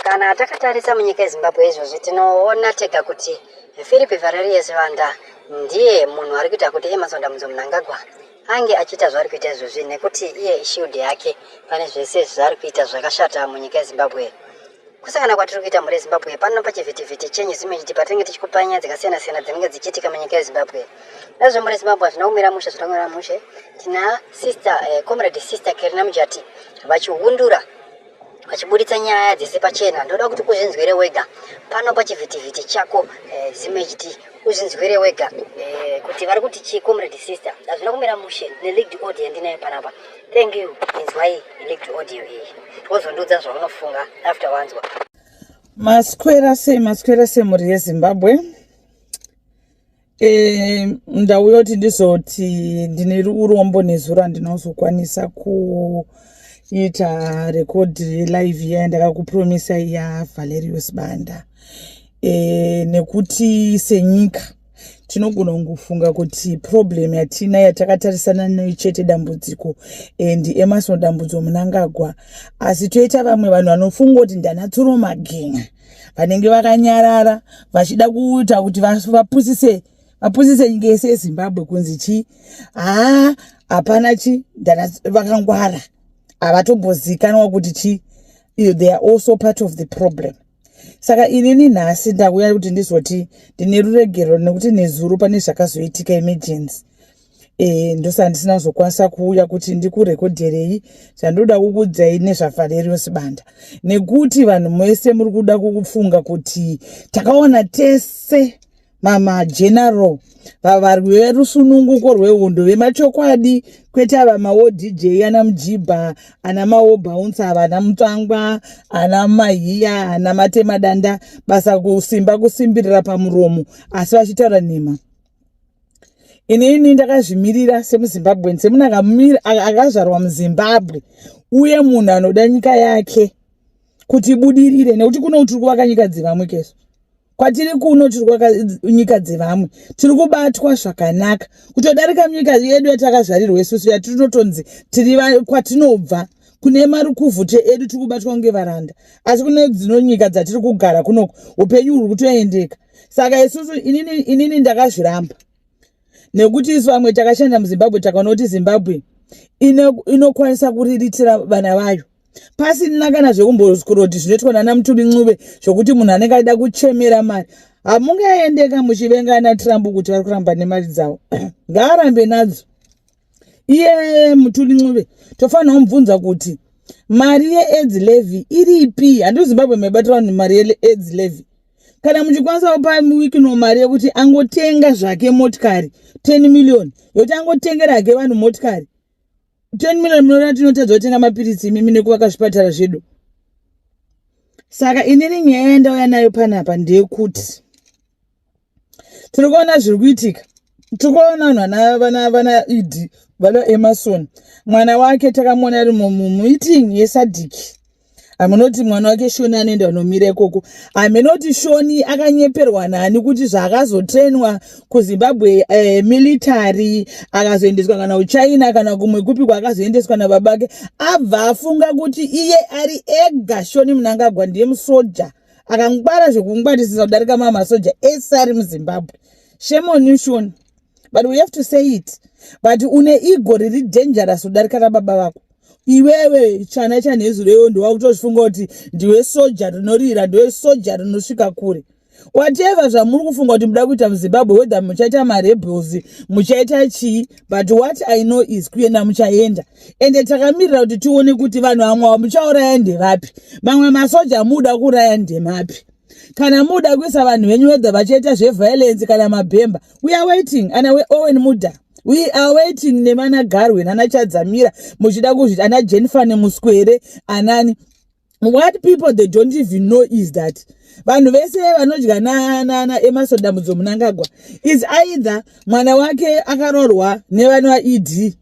Kana takatarisa munyika yeZimbabwe izvozvi tinoona tega kuti Philip Valerius Banda ndiye munhu ari kuita kuti Emmerson Dambudzo Mnangagwa ange achiita zvaari kuita izvozvi nekuti iye ishield yake pane zvese zvaari kuita zvakashata munyika yeZimbabwe. Kusangana kwatiri kuita mhuri yeZimbabwe pano pachivhitivhiti chenyu Zimhd patinenge tichikupai nyaya dzakasiyana-siyana dzinenge dzichiitika munyika yeZimbabwe. Nazvo mhuri yeZimbabwe hazvina kumira mushe, zvina kumira mushe. Tina sister, comrade sister Kerina Mujati vachiwundura vachiburitsa nyaya dzese pachena. Ndoda kuti uzvinzwire wega pano pachivhitivhiti chako ZimHD, uzvinzwire wega kuti vari kuti chii comrade sister. Hazvina kumira mushe neleaked audio yandinayo panapa. Thank you. Inzwai leaked audio iyi wozondiudza zvaunofunga after wanzwa. Maswera sei, maswera sei mhuri yeZimbabwe. Ndauya kuti ndizoti ndine urombo nezuro handina kuzokwanisa kuita record live iya yandakakupromisa iya Valerius Banda. Nekuti senyika tinogona kungofunga kuti problem yatina yatakatarisana nayo chete dambudziko and Emmerson Dambudzo Mnangagwa, asi toita vamwe vanhu vanofunga kuti ndanatsuro magenga vanenge vakanyarara vachida kuita kuti vapusise nyika yese yeZimbabwe kunzi chi haa hapana chi vakangwara havatombozikanwa kuti chi they are also part of the problem. Saka inini nhasi ndauya kuti ndizoti ndine ruregero nekuti nezuro pane zvakazoitika emergency, ndosaka ndisina kuzokwanisa kuuya kuti ndikurekodherei zvandoda kukudzai nezvaValerius Banda, nekuti vanhu mese muri kuda kufunga kuti takaona tese mamageneral vavarwi verusununguko rwehondo vemachokwadi, kwete ava mawo DJ ana Mujibha, ana mawo Bouncer ava, ana Mutsvangwa, ana Mahiya, ana Matemadanda, basa kusimba kusimbirira pamuromo asi vachitaura nhema. Inini ndakazvimirira semuZimbabwean, semunhu akazvarwa muZimbabwe uye munhu anoda nyika yake kuti ibudirire, nekuti kuno tiri kuvaka nyika dzevamwe keso kwatiri kuno tiri kuvaka nyika dzevamwe, tiri kubatwa zvakanaka kutodarika nyika yedu yatakazvarirwa isusu yatinotonzi tiri kwatinobva kune marukuvhute edu tiri kubatwa kunge varanda, asi kune dzino nyika dzatiri kugara kunoko upenyu huri kutoendeka. Saka isusu inini ndakazviramba nekuti isu vamwe takashanda muZimbabwe takaona kuti Zimbabwe inokwanisa kuriritira vana vayo pasina kana zvekumboskuroti zvinoitwa nana Mutuli Ncube zvokuti munhu anenge achida kuchemera mari. Hamungaendeka muchivenga ana Trump kuti vari kuramba nemari dzavo, ngaarambe nadzo iye Mutuli Ncube. Tofanira kumubvunza kuti mari yeAIDS levy iripi? Handi Zimbabwe maibatira vanhu mari yeAIDS levy? Kana muchikwanisa kupa Wicknell mari yekuti angotenga zvake motikari 10 million, yekuti angotengera hake vanhu motikari 10 million, munoona tinotadza kutenga mapiritsi imimi nekuvaka zvipatara zvedu? Saka inini nyaya yandauya nayo panapa ndeyekuti tiri kuona zviri kuitika, tiri kuona vanhu vana ED, vana Emmerson. Mwana wake takamuona ari mumeeting yeSADC. Hamunoti mwana wake Shoni anoenda kunomira ikoko. Hamunoti Shoni akanyeperwa nani kuti zvaakazotrainwa kuZimbabwe military, akazoendeswa kana kuChina kana kumwe kupi kwaakazoendeswa nababake, abva afunga kuti iye ari ega Shoni Mnangagwa ndiye musoja akangwara zvekungwarisisa kudarika mamwe masoja ese ari muZimbabwe. Shame on you, Shoni, but we have to say it. But une ego riri dangerous kudarika rababa vako iwewe. Chana chanhezuro iwe ndowakutozvifunga kuti ndiwe soja rinorira, ndiwe soja rinosvika kure. Whatever zvamuri kufunga kuti muda kuita muZimbabwe, whether muchaita marebels, muchaita chii, but what I know is kuenda muchaenda, ende takamirira kuti tione kuti vanhu vamwe vamuchauraya ndevapi, mamwe masoja muda kuuraya ndemapi. Kana muda kuisa vanhu venyu, whether vachaita zveviolence kana mabhemba, we are waiting. Ana Owen Muda, we are waiting, nemana Garwe nana Chadzamira, muchida kuzviti ana Jennifer nemuswere anani. What people they don't even know is that vanhu vese vanodya naEmmerson Dambudzo Mnangagwa is either mwana wake akaroorwa nevana vaED,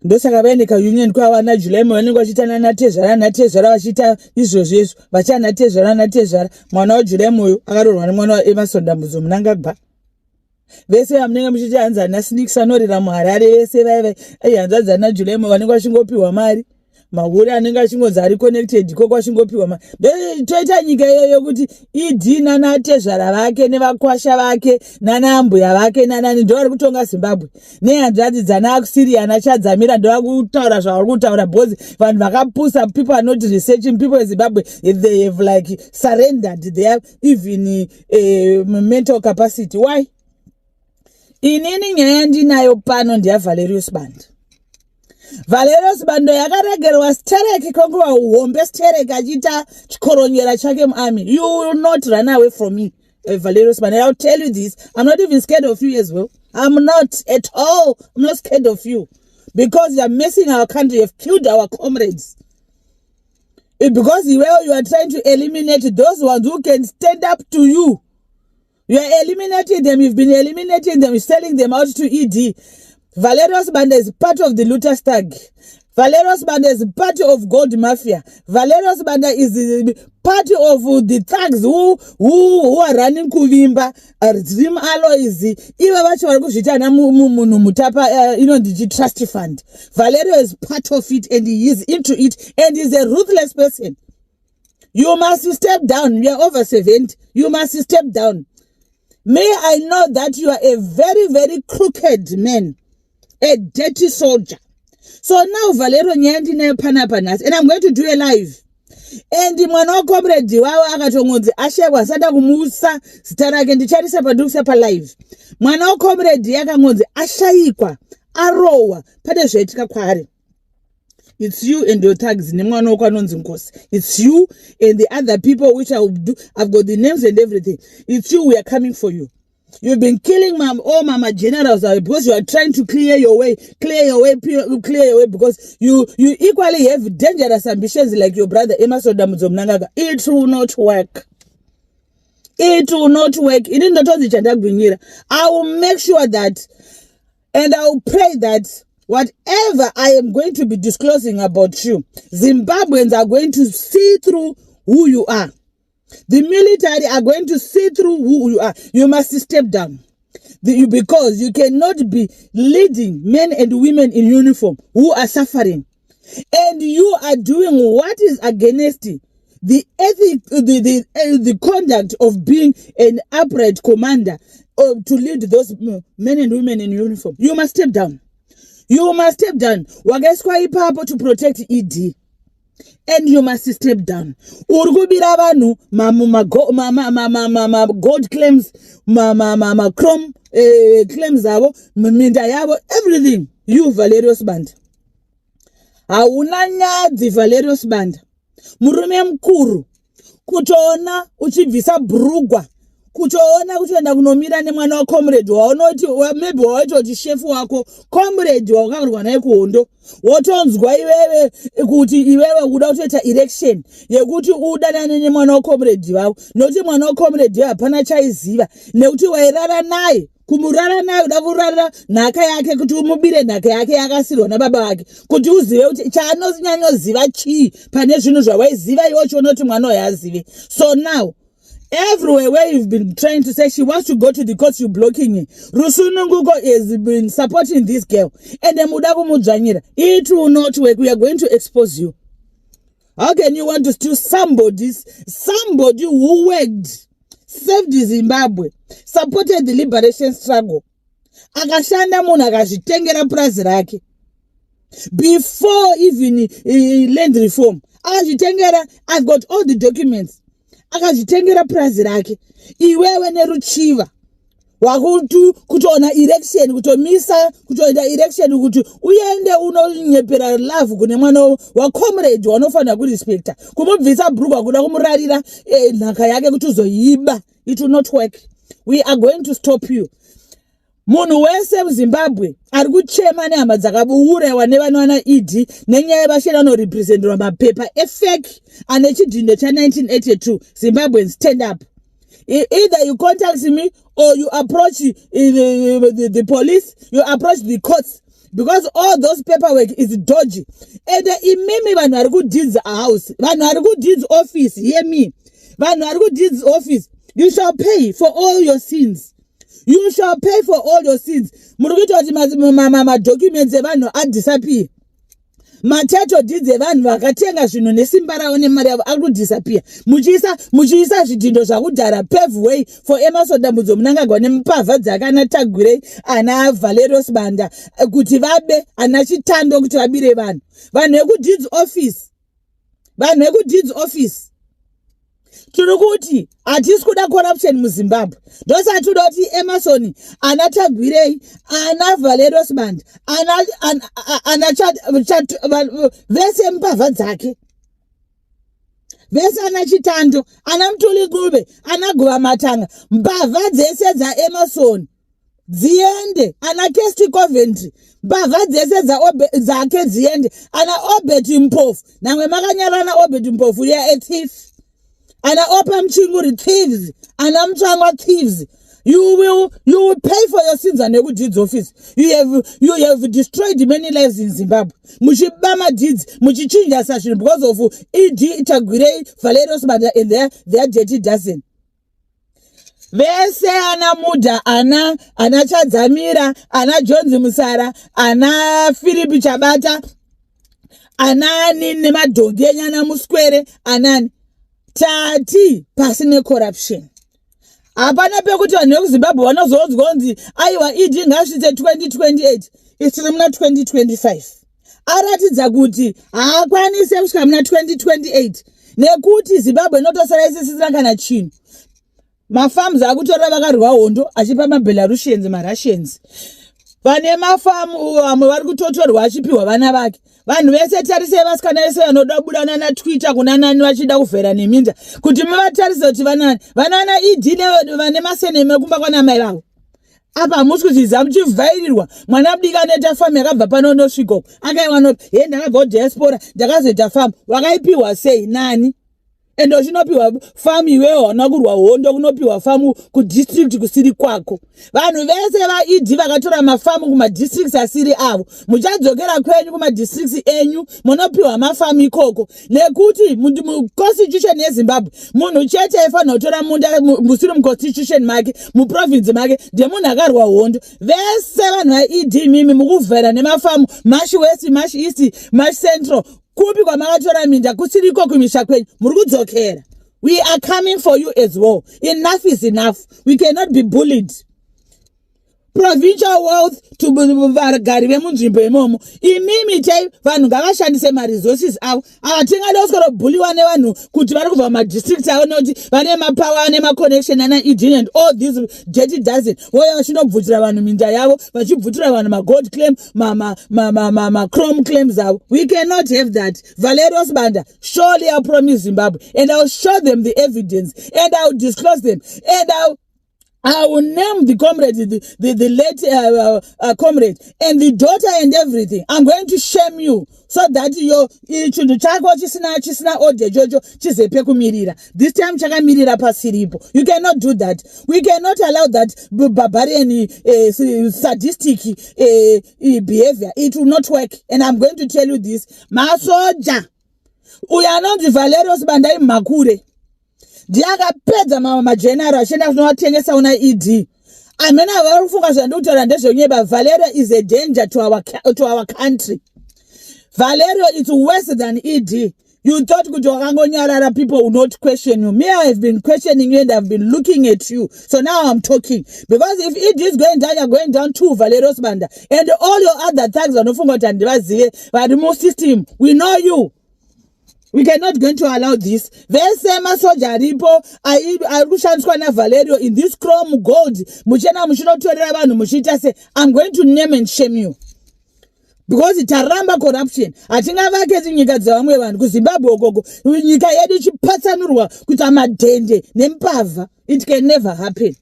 ndosaka vaine kaunion kwavana July, vanenge vachiita nanatezvara natezvara, vachiita izvozvo izvo vachiana tezvara natezvara. Mwana waJuly Moyo akaroorwa nemwana waEmmerson Dambudzo Mnangagwa. Vese vamunenge muchiti hanzi ana Snicks anorira muHarare, vese vaiva hanzvadzi ana July Moyo vanenge vachingopiwa mari. Mahure anenge achingonzi ari connected ikoko achingopiwa. Toita nyika iyoyo kuti ED nanatezvara vake nevakwasha vake nanaambuya vake nanani ndo vari kutonga Zimbabwe, nehanzvadzi dzana akusiriya nachadzamira ndo vakutaura zvavari kutaura, because vanhu vakapusa. People are not researching. People in Zimbabwe, they have like surrendered their even mental capacity. Why? Inini nyaya ndinayo pano ndeyaValerio Sibanda. Valerio Sibanda yakaregerwa stereki kwenguva hombe stereki achiita chikoronyera chake muarmy. You will not run away from me, Valerio Sibanda. I will tell you this, I'm not even scared of you as well. I'm not at all. I'm not scared of you because you are messing our country. You have killed our comrades because, well, you are trying to eliminate those ones who can stand up to you. You are eliminating them. You've been eliminating them, selling them out to ED. Valerio Sibanda is part of the looter stag. Valerio Sibanda is part of gold mafia. Valerio Sibanda is part of the thugs who are running Kuvimba, Dream Alloys. Iva vacho vari kuzviita ana munhu mutapa inonzi trust fund. Valerio is part of it and he is into it and is a ruthless person. You must step down. You are over 70. You must step down. May I know that you are a very, very crooked man, a dirty soldier. So now, Valerio, nyaya ndinayo panapa nhasi, and I'm going to do a live. And mwana wacomrade wavo akatongonzi ashekwa, asada kumusa zita rake, ndicharisa pandikusa palive. Mwana wacomrade yakangonzi ashayikwa, arohwa, pane zvaitika kwaari. It's you and your thugs nemwana wako anonzi Nkosi. It's you and the other people which I will do. I've got the names and everything. It's you. We are coming for you. You've been killing all mama generals because you are trying to clear your way, clear your way, clear your way, because you equally have dangerous ambitions like your brother Emerson Dambudzo Mnangagwa. It will not work. It will not work. Ini ndotonzi chandagwinyira. I will make sure that, and I will pray that whatever I am going to be disclosing about you, Zimbabweans are going to see through who you are. The military are going to see through who you are. You must step down. Because you cannot be leading men and women in uniform who are suffering. And you are doing what is against the ethic, the conduct of being an upright commander to lead those men and women in uniform. You must step down. You must step down. Wakaiswa ipapo to protect ED. And you must step down. Uri kubira vanhu ma-gold claims, ma-chrome claims avo, minda yavo, everything. You, Valerio Sibanda. Hauna nyadzi, Valerio Sibanda. Murume mukuru kutoona uchibvisa bhurugwa, kutoona kutoenda kunomira nemwana wacomrade waunoti maybe waitoti shefu wako, comrade wakarwa naye kuhondo, wotonzwa iwewe kuti iwewe uda kutoita election yekuti udanane nemwana wacomrade vavo, nokuti mwana wacomrade hapana chaiziva, nekuti wairara naye, kumurara naye, uda kurara nhaka yake, kuti umubire nhaka yake yakasirwa nababa vake, kuti uzive kuti chaanonyanyoziva chii pane zvinhu zvawaiziva iwe uchiona kuti mwana uyo azive. So now, everywhere where you've been trying to say she wants to go to the court, you blocking it. Rusununguko has been supporting this girl and muda kumudzvanyira. It will not work. We are going to expose you. How can you want to steal somebody who worked, saved Zimbabwe, supported the liberation struggle, akashanda, munhu akazvitengera purazi rake before even land reform, akazvitengera? I've got all the documents. Akazvitengera purazi rake. Iwewe neruchiva wakuti kutoona election, kutomisa kutoita election kuti uende unonyepera love kune mwana wacomrade wanofanira kurespekta, kumubvisa bhurugwa, kuda kumurarira nhaka yake kuti uzoiba. It will not work. We are going to stop you. Munhu wese muZimbabwe ari kuchema nehama dzakaurayiwa nevanowana ED nenyaya yevashena vanorepresenterwa mapepa efake ane chidhindo cha1982, Zimbabweans, stand up. Either you contact me or you approach the police, you approach the courts, because all those paperwork is dodgy. And imimi vanhu vari kuDeeds House, vanhu vari kuDeeds Office, hear me, vanhu vari kuDeeds Office, you shall pay for all your sins. You shall pay for all your sins. Muri kuita kuti madocuments evanhu adisappear. Matitle deeds evanhu vakatenga zvinhu nesimba ravo nemari yavo ari kudisappear. Muchiisa zvidhindo zvakudhara, pave way for Emmerson Dambudzo Mnangagwa nemupavha dzake, ana Tagwirei, ana Valerio Sibanda, kuti vabe, ana Chitando, kuti vabire vanhu. Vanhu vekudeeds office, vanhu vekudeeds office, tiri kuti hatisi kuda corruption muZimbabwe. Ndosati toda kuti Emmerson, ana Tagwirei, ana Valerio Sibanda, ana vese mbavha dzake vese, ana Chitando, ana Mthuli Ncube, ana Guvamatanga, mbavha dzese dzaEmmerson dziende, ana Kirsty Coventry, mbavha dzese dzake dziende, ana Obert Mpofu. Namwe makanyarana, Obert Mpofu, you are a thief. Ana Oppah Muchinguri, thieves. Ana Mutsvangwa, thieves. You will pay for your sins. Anekudeeds office, you have destroyed many lives in Zimbabwe muchiba madeeds, muchichinja zvinhu because of ED Tagwirei, Valerio Sibanda and their dirty dozen. Vese ana Mudha, ana Chadzamira, ana Jones Musara, ana Philip Chabata, anani nemadhongi enyu, ana Muswere, anani, tati pasi necorruption. Hapana pekuti vanhu vekuZimbabwe vanozonzwa kunzi aiwa, ED ngasvitse 2028. Isiri muna 2025, aratidza kuti haakwanise kusvika muna 2028, nekuti Zimbabwe inotosara isisisina kana chinhu. Mafarms akutorera vakarwa hondo achipa maBelarusians, maRussians vane mafamu. Vamwe vari kutotorwa achipiwa vana vake. Vanhu vese, tarisei vasikana vese vanoda buda nana Twitter kuna nani vachida kuvhera neminda, kuti muvatarise kuti vanani vanana ED vane maseneme kumba kwana mai vavo. Apa hamusi kuzviziva, muchivhairirwa. Mwana mudiki anoita famu yakabva pano unosvika uko, akaiwa he, ndakabva kudiaspora, ndakazoita famu. Wakaipiwa sei, nani? Ende uchinopiwa famu iwewo hauna kurwa hondo. Kunopiwa famu kudistrict kusiri kwako. Vanhu vese vaED vakatora mafamu kumadistricts asiri avo, muchadzokera kwenyu kumadistricts enyu, munopiwa mafamu ikoko, nekuti muconstitution yeZimbabwe munhu chete aifanira kutora munda musiri muconstitution make, muprovince make, ndemunhu akarwa hondo. Vese vanhu vaED, mimi mukuvhera nemafamu Mash West, Mash East, Mash Central, kupi kwamakatora minda kusiriko kumisha kwenyu, muri kudzokera. We are coming for you as well. Enough is enough. We cannot be bullied. Provincial wealth to vagari vemunzvimbo imomo. Imimi chai, vanhu ngavashandise maresources avo. Hatingadi kuswero nevanhu kuti vari kubva mumadistrict avo, nekuti vane mapower nemaconnection ana ED and all these dirty dozen, voya vachinobvutira vanhu minda yavo, vachibvutira vanhu magold claim, machrome claims avo. We cannot have that. Valerio Sibanda, surely I promise Zimbabwe and I will show them the evidence and I will disclose them and I will name the comrade, the late comrade, and the daughter and everything. I'm going to shame you so that your chinhu chako chisina order chocho chizepe kumirira. This time chakamirira pasiripo. You cannot do that. We cannot allow that barbarian, sadistic behavior. It will not work. And I'm going to tell you this. Masoja, uyo anonzi Valerio Sibanda Makure, ndiye akapedza mageneral achienda kunovatengesa una ED. Amene vari kufunga zvandikutaura ndezvenyeba. Valerio is a danger to our country. Valerio is worse than ED. You thought kuti wakangonyarara, people will not question you. Me, I have been questioning you and I've been looking at you, so now I'm talking, because if ED is going down, you're going down too, Valerio Sibanda, and all your other thugs vanofunga kuti handivazive vari musystem. We know you. We cannot going to allow this. Vese masoja aripo ari kushandiswa naValerio in this chrome gold, muchienda muchinotorera vanhu muchiita se, I'm going to name and shame you, because taramba corruption. Hatingavake nyika dzevamwe vanhu kuZimbabwe ukoko, nyika yedu ichipatsanurwa kuita madhende nembavha. It can never happen,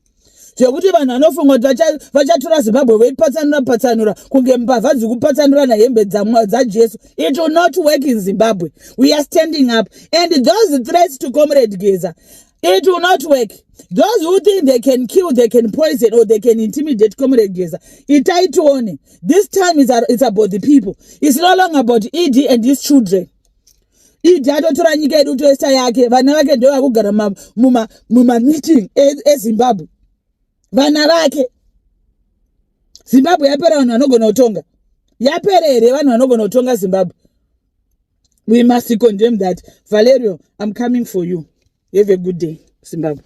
zvekuti vanhu vanofunga kuti vachatora Zimbabwe voipatsanura patsanura kunge mbavha dzikupatsanura nahembe dzaJesu. It will not work in Zimbabwe. We are standing up, and those threats to Comrade Geza, it will not work. Those who think they can kill, they can poison or they can intimidate Comrade Geza, itai tione. This time it's about the people. It's no longer about ED and his children. ED atotora nyika yedu toisa yake. Vana vake ndo vakugara mumameeting eZimbabwe. Vana vake. Zimbabwe yapera vanhu vanogona kutonga? Yapera here vanhu vanogona kutonga Zimbabwe? We must condemn that. Valerio, I'm coming for you. Have a good day, Zimbabwe.